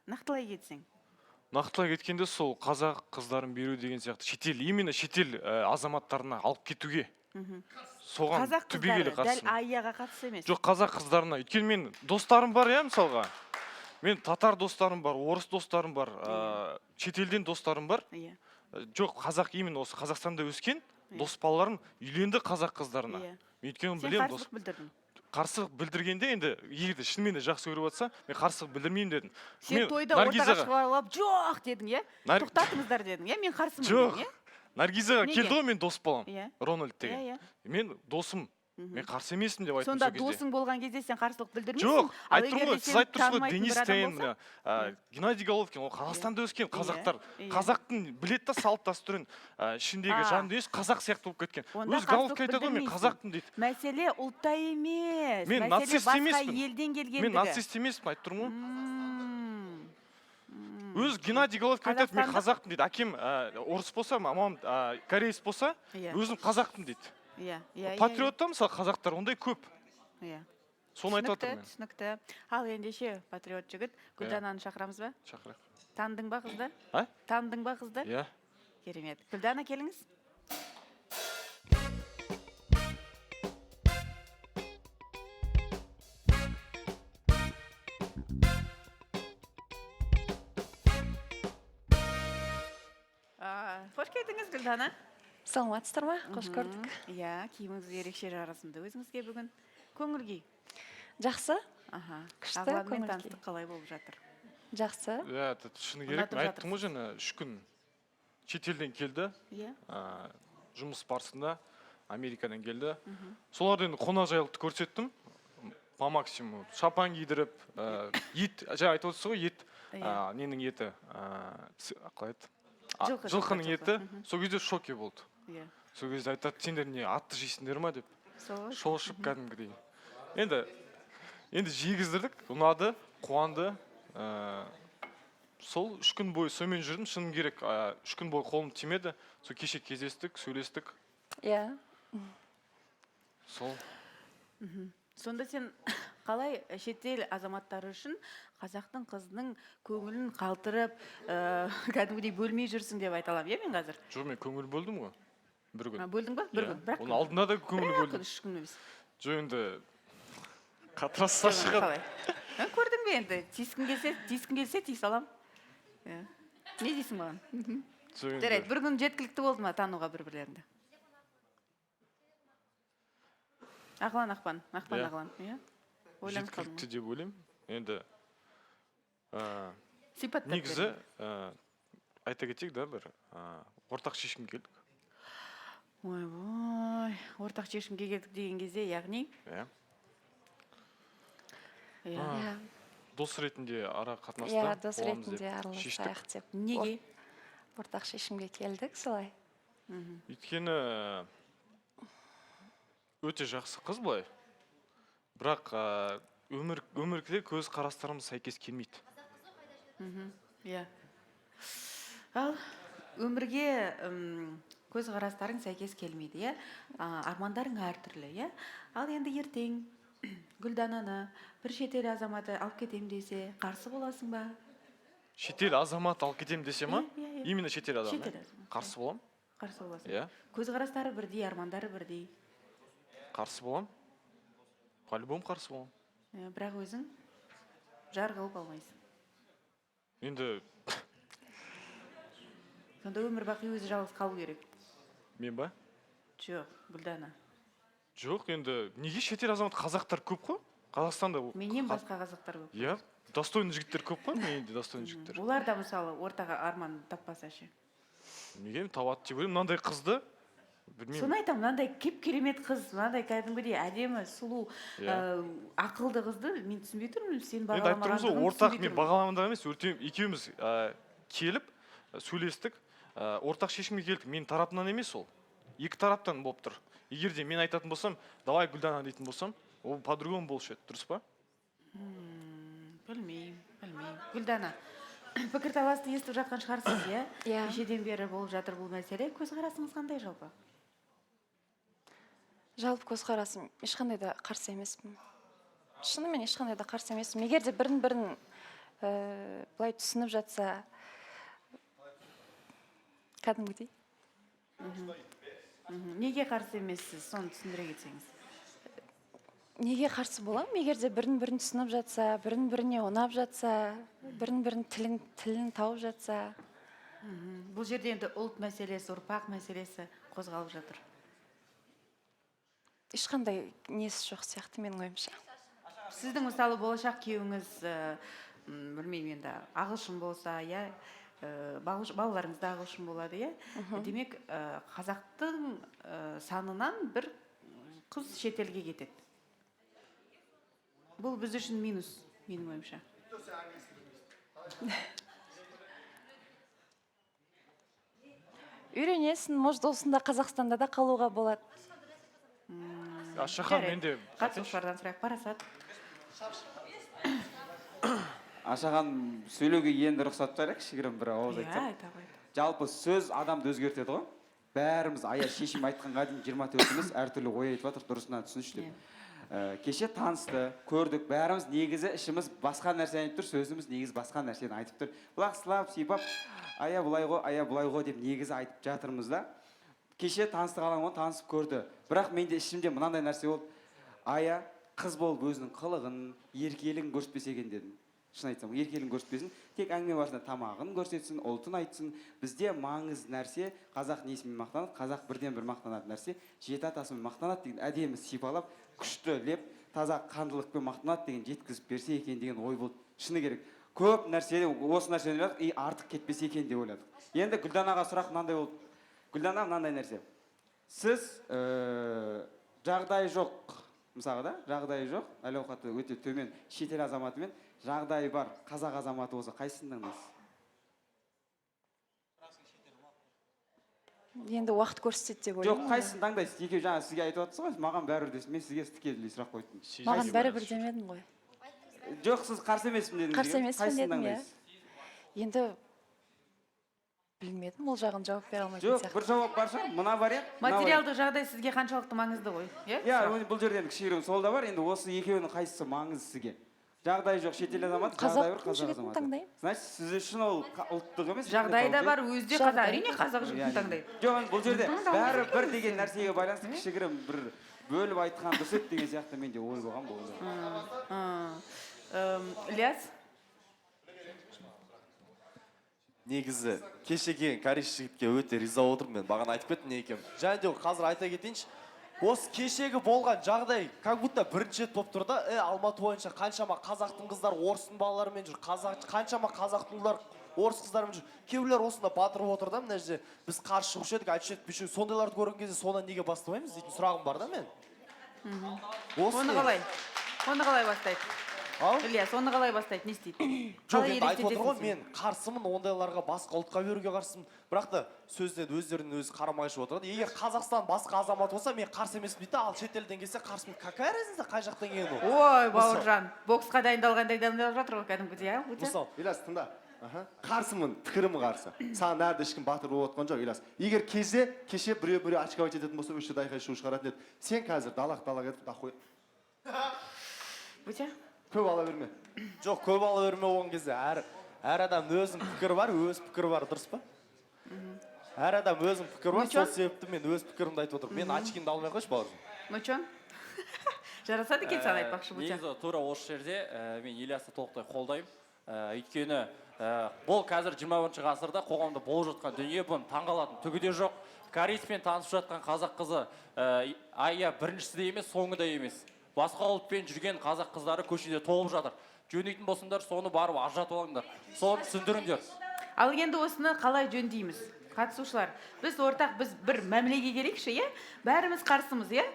Нақтылай кетсең. Нақтылай кеткенде, сол қазақ қыздарын беру деген сияқты, шетел, именно шетел азаматтарына алып кетуге, соған Қазақ түбегейлі қыздары, дәл қарсымын. Айяға қатысты емес. Жоқ, қазақ қыздарына. Өйткені мен достарым бар, иә, мысалға, мен татар достарым бар, орыс достарым бар, шетелден достарым бар. Жоқ, қазақ, именно осы Қазақстанда өскен дос балаларым үйленді қазақ қыздарына. Мен өйткені Сен білемін, дос. қарсылық білдірдің. Қарсылық білдіргенде, енді егер де шынымен де жақсы көріп жатса, мен қарсылық білдірмеймін дедім. Сен Мен тойда ортаға Наргизаға- шығып алып, жоқ дедің, иә? Тоқтатыңыздар дедің, иә, мен қарсымын Жоқ. дедің, иә? Наргизаға Неге? келді ғой мен дос балам, Рональд деген. иә иә Мен досым, мен қарсы емеспін деп айттым Сонда сол кезде. досың болған кезде сен қарсылық білдірмейсің. Жоқ, Ал айтып тұрмын егер ғой, де сіз сені айтып тұрсыз ғой, танымайтын Денис бір адам Тен, болса? мына, Геннадий Головкин, ол Қазақстанда өскен қазақтар. Иә. Қазақтың біледі да салт дәстүрін, ішіндегі жан дүниесі қазақ сияқты болып кеткен. Онда Өз Головкин қарсылық айтады ғой, мен білдірмейсің. қазақпын дейді. Мәселе ұлтта емес, Мен мәселе нацист басқа емеспін. елден келгендігі. Мен нацист емеспін, айтып тұрмын ғой. Өз Геннадий Головкин айтады, мен қазақпын дейді. Әкем орыс болса, мамам кореец болса, өзім қазақпын дейді. Иә иә иә, Патриот та, мысалы, қазақтар ондай көп. Соны айтып Түсінікті, жатырмын мен. түсінікті. Ал ендеше, патриот жігіт, Гүлдананы шақырамыз ба? Шақырайық. Таныдың ба қызды? А? Таныдың ба қызды? Иә. Керемет. Гүлдана, келіңіз. Қош келдіңіз, Гүлдана. Саламатсыздар ма? Қош көрдік. Иә, киіміңіз ерекше жарасымды өзіңізге бүгін. Көңіл күй? Жақсы. Күшті Ағланмен көңіл күй. таныстық қалай болып жатыр? Жақсы. Иә, это шыны керек, Ұнатып мен айттым ғой жаңа, 3 күн шетелден келді. Жұмыс барысында Америкадан келді. Соларды енді қонақжайлықты көрсеттім по максимуму, шапан кидіріп, ет, жаңа айтып отырсыз ғой, ет. Ненің еті, қалай еді? Жылқы, жылқының жылқы, еті. жылқы. Сол кезде в шоке болды. Сол кезде айтады, сендер не, атты жейсіңдер ма деп. Сол. Шошып кәдімгідей. Енді жегіздірдік, ұнады, қуанды. Сол 3 күн бойы сонымен жүрдім, шыны керек, 3 күн бойы қолым тимеді. Сол кеше кездестік, сөйлестік. Сол. Сонда сен қалай шетел азаматтары үшін қазақтың қызының көңілін қалтырып, кәдімгідей бөлмей жүрсің деп айта аламын, иә, мен қазір? Жоқ, мен көңіл бөлдім ғой бір күн. А, бөлдің ба бір Иә. күн, бірақ Оның алдында да көңіл бір бөлдім. күн, 3 күн емес. Жоқ, енді қатырасса Жоқ, шығады. қалай? Көрдің бе, енді тиіскің келсе, тиіскің келсе, тиісе аламын, иә. Не дейсің маған? Жоқ, енді Жарайды, бір күн жеткілікті болды ма тануға бір бірлеріңді Ағлан, Ақпан, Ақпан? Иә. Ағлан, иә, ойланып қалдым. Жеткілікті деп ойлаймын енді. Сипаттап Негізі беріңіз. айта кетейік да, бір ортақ шешімге келдік. Ойбой, ортақ шешімге келдік деген кезде, яғни? Иә. Дос ретінде ара қатынаста Иә, дос боламыз ретінде деп шештік. араласайық деп. Неге? Ортақ шешімге келдік солай. Өйткені өте жақсы қыз былай, бірақ өмірде көз қарастарымыз сәйкес келмейді. Иә, ал өмірге көзқарастарың сәйкес келмейді, иә, армандарың әртүрлі, иә. Ал енді ертең Гүлдананы бір шетел азаматы алып кетемін десе, қарсы боласың ба? Шетел азаматы алып кетемін десе ма? Иә. Именно шетел адамы? Шетел Иә? азаматы. Қарсы боламын. Қарсы боласың? Иә. Көзқарастары бірдей, армандары бірдей. Қарсы боламын, по любому қарсы боламын. Иә, бірақ өзің жар қылып алмайсың. Енді Сонда өмір бақи өзі жалғыз қалу керек. Мен ба? Жоқ, Гүлдана. Жоқ, енді неге шетел азамат? Қазақтар көп қой Қазақстанда. Менен басқа қазақтар көп. Иә, достойный жігіттер көп қой, менен де достойный жігіттер. Олар да, мысалы, ортаға арман таппаса ше? Неге, табады деп ойлаймын мынандай қызды, білмеймін. Соны айтамын, мынандай кеп керемет қыз, мынандай кәдімгідей әдемі, сұлу, ақылды қызды мен түсінбей тұрмын, сен Енді айтып тұрмыз ғой, бағаламағандығын ортақ түсінбей мен тұрмын. бағаламағанда емес, өрте екеуміз келіп, сөйлестік, ортақ шешімге келдік. Менің тарапымнан емес, ол екі тараптан болып тұр. Егер де мен айтатын болсам, давай Гүлдана дейтін болсам, ол по другому болушы еді, дұрыс па? Білмеймін, білмеймін. Гүлдана, пікірталасты естіп жатқан шығарсыз, иә? Иә. Кешеден бері болып жатыр бұл мәселе. Көзқарасыңыз қандай жалпы? Жалпы көзқарасым, ешқандай да қарсы емеспін, шынымен ешқандай да қарсы емеспін. Егер де бірін бірін Былай түсініп жатса, кәдімгідей. Неге қарсы емессіз, соны түсіндіре кетсеңіз. Неге қарсы боламын? Егер де бірін бірін түсініп жатса, бірін біріне ұнап жатса, бірін бірін тілін тауып жатса. Бұл жерде енді ұлт мәселесі, ұрпақ мәселесі қозғалып жатыр. Ешқандай несі жоқ сияқты менің ойымша. Сіздің, мысалы, болашақ күйеуіңіз, білмеймін енді, ағылшын болса, иә, балаларыңыз да ағылшын болады, иә. Демек, қазақтың санынан бір қыз шетелге кетеді. Бұл біз үшін минус, менің ойымша. Үйренесің, может, осында Қазақстанда да қалуға болады. Аша ханым, менде Қатысушылардан сұрайық. Парасат. Аша ханым, сөйлеуге енді рұқсат берейік, кішігірім бір ауыз Иә, айтсам. Айта ғой. Жалпы сөз адамды өзгертеді ғой. Бәріміз ая шешім айтқанға дейін 24-іміз әртүрлі ой айтып жатырмық, дұрысынан түсінші деп. Кеше танысты, көрдік, бәріміз негізі ішіміз басқа нәрсені айтып тұр, сөзіміз негізі басқа нәрсені айтып тұр. Былай сылап, сипап, ая былай ғой, ая былай ғой деп негізі айтып жатырмыз да. Кеше таныстық алаң ғой, танысып көрді. Бірақ менде ішімде мынандай нәрсе болды. Ая қыз болып өзінің қылығын, еркелігін көрсетпесе екен дедім. Шын айтсам, еркелігін көрсетпесін, тек әңгіме барысында тамағын көрсетсін, ұлтын айтсын. Бізде маңызды нәрсе, қазақ несімен мақтанады, қазақ бірден бір мақтанатын нәрсе, жеті атасымен мақтанады деген әдемі сипалап, күшті леп, таза қандылықпен мақтанады деген жеткізіп берсе екен деген ой болды. Шыны керек. Көп нәрсе, осы нәрсені ойладық, и артық кетпесе екен деп ойладық. Енді Гүлданаға сұрақ мынандай болды. Гүлдана, мынандай нәрсе. Сіз жағдайы жоқ, мысалға да, жағдайы жоқ, әл ауқаты өте төмен шетел азаматымен, жағдайы бар қазақ азаматы болса, қайсысын таңдайсыз? Енді уақыт көрсетеді деп Жоқ, ойлаймын. қайсысын таңдайсыз? Екеуі жаңа сізге айтып отырсыз ғой, маған бәрібір десін, мен сізге тікелей сұрақ қойдым. Маған бәрібір демедім ғой. Жоқ, сіз қарсы емеспін дедіңіз. Қарсы емеспін Қайсысын дедім, иә. таңдайсыз? Енді білмедім, ол жағын жауап бере алмайтын Жоқ, сияқты. бір жауап бар шығар. Мына вариант, мына вариант. Материалдық жағдай сізге қаншалықты маңызды ғой, иә? Иә, бұл жерде енді кішігірім сол да бар. Енді осы екеуінің қайсысы маңызды сізге? Жағдайы жоқ шетел азаматы, жағдайы бар Қазақтың қазақ жігітін азаматы. таңдаймын. Значит, сіз үшін ол ұлттық емес, Жағдайы да міндетті бар, өзі де қазақ. Жағдайы Әрине, қазақ жігітін таңдайды. Жоқ, енді бұл жерде Таңдау бәрі керек бір емес деген енді. нәрсеге байланысты кішігірім бір бөліп айтқан дұрыс еді деген сияқты менде ой болған бұл. Ілияс? Негізі кеше келген корейші жігітке өте риза отырмын мен. Бағана айтып кеттім не екенін. Және де қазір айта кетейінші, осы кешегі болған жағдай как будто бірінші рет болып тұр да. Алматы бойынша қаншама қазақтың қыздары орыстың балаларымен жүр, қаншама қазақтың ұлдары орыс қыздарымен жүр. Кейбіреулер осында батырып отыр да, мына жерде біз қарсы шығушы едік, айтушы едік, бүйтуші едік. Сондайларды көрген кезде содан неге бастамаймыз дейтін сұрағым бар да мен. Осы Оны не? қалай? Оны қалай бастайды? Ау? Ілияс, оны қалай бастайды, не істейді? Жоқ, Қалай енді айтып отыр ғой, елестетесің сен? мен қарсымын ондайларға, басқа ұлтқа беруге қарсымын. Бірақ та сөзден өздерінің өзі қарама-қайшы отырады. Егер Қазақстан басқа азаматы болса, мен қарсы емеспін дейді, ал шетелден келсе қарсымын. Какая разница, қай жақтан келген ол? Ой, Бауыржан, боксқа дайындалғандай дайындалып жатыр ғой кәдімгідей, а? Өте? Мысалы. Ілияс, тыңда. Аха. Қарсымын, пікірім қарсы. Саған әрді ешкім батыр болып отқан жоқ, Ілияс. Егер кеше біреу біреу очковать ететін болса, осы жерде айқай шу шығаратын еді. Сен қазір далақ-далақ етіп, дохуй. Өте? Көп ала берме. Жоқ, көп ала берме болған кезде әр адам өзінің пікірі бар, өз пікірі бар, дұрыс па? Әр адам өзінің пікірі бар, Нұржан? сол себепті мен өз пікірімді айтып отырмын. Мен очкимді алмай қойшы, бауырым. Нұржан? Жарасады екен саған айтпақшы, Бутя. Негізі тура осы жерде мен Ильясты толықтай қолдаймын. Өйткені бұл қазір 21 ғасырда қоғамда болып жатқан дүние, бұны таңғалатын түгі де жоқ. Корейспен танысып жатқан қазақ қызы Ая біріншісі де емес, соңы да емес. Басқа ұлтпен жүрген қазақ қыздары көшеде толып жатыр. Жөндейтін болсаңдар, соны барып ажыратып алыңдар. Соны түсіндіріңдер. Ал енді осыны қалай жөндейміз? Қатысушылар, біз ортақ, біз бір мәмілеге келейікші, иә? Бәріміз қарсымыз, иә?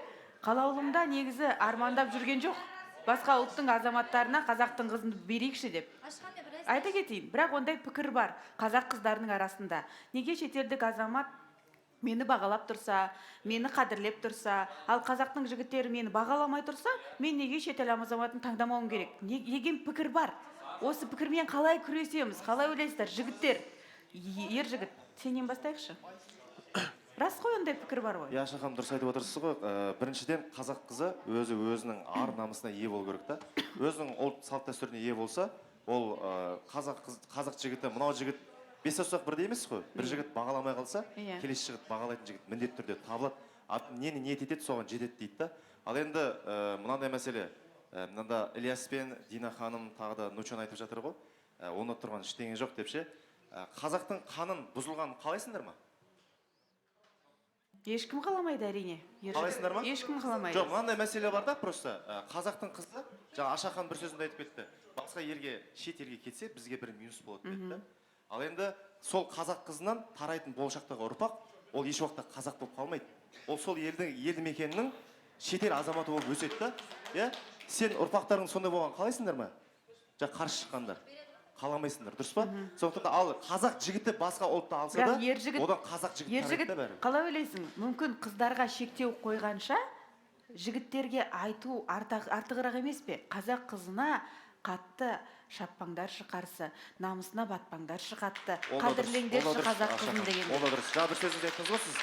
Қалаулымда негізі армандап жүрген жоқ. Басқа ұлттың азаматтарына қазақтың қызын берейікші деп. Айта кетейін, бірақ ондай пікір бар қазақ қыздарының арасында. Неге шетелдік азамат мені бағалап тұрса, мені қадірлеп тұрса, ал қазақтың жігіттері мені бағаламай тұрса, мен неге шетел азаматын таңдамауым керек? Деген пікір бар. Осы пікірмен қалай күресеміз? Қалай ойлайсыздар, жігіттер? Ер жігіт, сенен бастайықшы. Рас қой, ондай пікір бар ғой. Иә, Аша ханым, дұрыс айтып отырсыз ғой. Біріншіден, қазақ қызы өзі өзінің ар намысына ие болу керек та. Өзінің ұлт салт дәстүріне ие болса, Ол қазақ қыз, қазақ жігіті, мынау жігіт бес саусақ бірдей емес қой. Бір жігіт бағаламай қалса, келесі жігіт бағалайтын жігіт міндетті түрде табылады. А нені ниет етеді, соған жетеді дейді да. Ал енді мынандай мәселе, мынанда Ілияс пен Дина ханым, тағы да Нучан айтып жатыр ғой, онда тұрған ештеңе жоқ деп ше. Қазақтың қанын бұзылғанын қалайсыңдар ма? Ешкім қаламайды, әрине. Ер жігіт. Қалайсыңдар ма? Ешкім қаламайды. Жоқ, мынандай мәселе бар да, просто қазақтың қызы, жаңа Аша ханым бір сөзінде айтып кетті, басқа елге, шет елге кетсе, бізге бір минус болады деді да. Ал енді сол қазақ қызынан тарайтын болашақтағы ұрпақ, ол еш уақытта қазақ болып қалмайды, ол сол елдің, елді мекенінің шетел азаматы болып өседі да. Иә, сен ұрпақтарың сондай болған қалайсыңдар ма? Жаңа қарсы шыққандар, қаламайсыңдар, дұрыс па? Сондықтан да, ал қазақ жігіті басқа ұлтты алса да, Бірақ ер жігіт, одан қазақ жігіті ер тарайды жігіт, да бәрібір. Қалай ойлайсың, мүмкін қыздарға шектеу қойғанша, жігіттерге айту артығырақ емес пе? Қазақ қызына қатты шаппаңдаршы қарсы, намысына батпаңдаршы қатты, Ол да дұрыс, қадірлеңдерші ол да дұрыс, қазақ Аша қызын ханым, деген. ол да дұрыс. Жаңа бір сөзіңізде айттыңыз ғой сіз,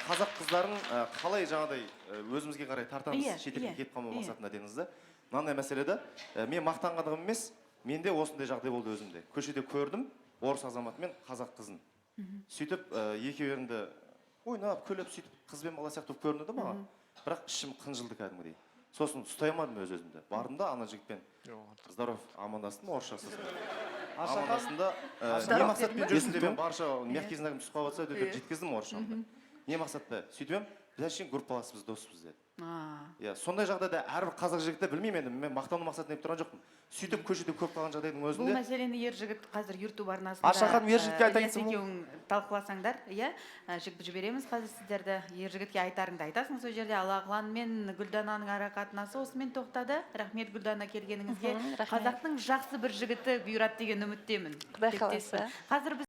қазақ қыздарын қалай жаңағыдай өзімізге қарай тартамыз, шетелге кетіп қалмау мақсатында дедіңіз да. Мынандай мәселе да, мен мақтанғандығым емес, менде осындай жағдай болды өзімде. Көшеде көрдім орыс азаматы мен қазақ қызын. Сөйтіп екеуі ойнап күліп, сөйтіп қыз бен бала сияқты болып көрінді да маған. Бірақ ішім қынжылды кәдімгідей. Сосын ұстай алмадым өз өзімді. Бардым да, ана жігітпен здоров амандастым орысша. Сосын амандастым да, не мақсатпен жүрсің деп едім, барша мягкий знагым түсіп қалып жатса деп жеткіздім орысшамды. Не мақсатта сөйтіп едім, біз әшейін группаласпыз, доспыз деді. Иә, сондай жағдайда әрбір қазақ жігіті, білмеймін енді, мен мақтану мақсатында айтып тұрған жоқпын, сөйтіп көшеде көріп қалған жағдайдың Бұл өзінде. мәселені, ер жігіт, қазір YouTube арнасында Аша ханым, ер жігітке айта Ілияс кетсем. екеуің талқыласаңдар, иә, жібереміз қазір сіздерді. Ер жігітке айтарыңды айтасың сол жерде. Ал Ағлан мен Гүлдананың ара қатынасы осымен тоқтады. Рахмет, Гүлдана, келгеніңізге. Рахмет. Қазақтың жақсы бір жігіті бұйырады деген үміттемін. Құдай Тілектеспін. қаласа. Қазір біз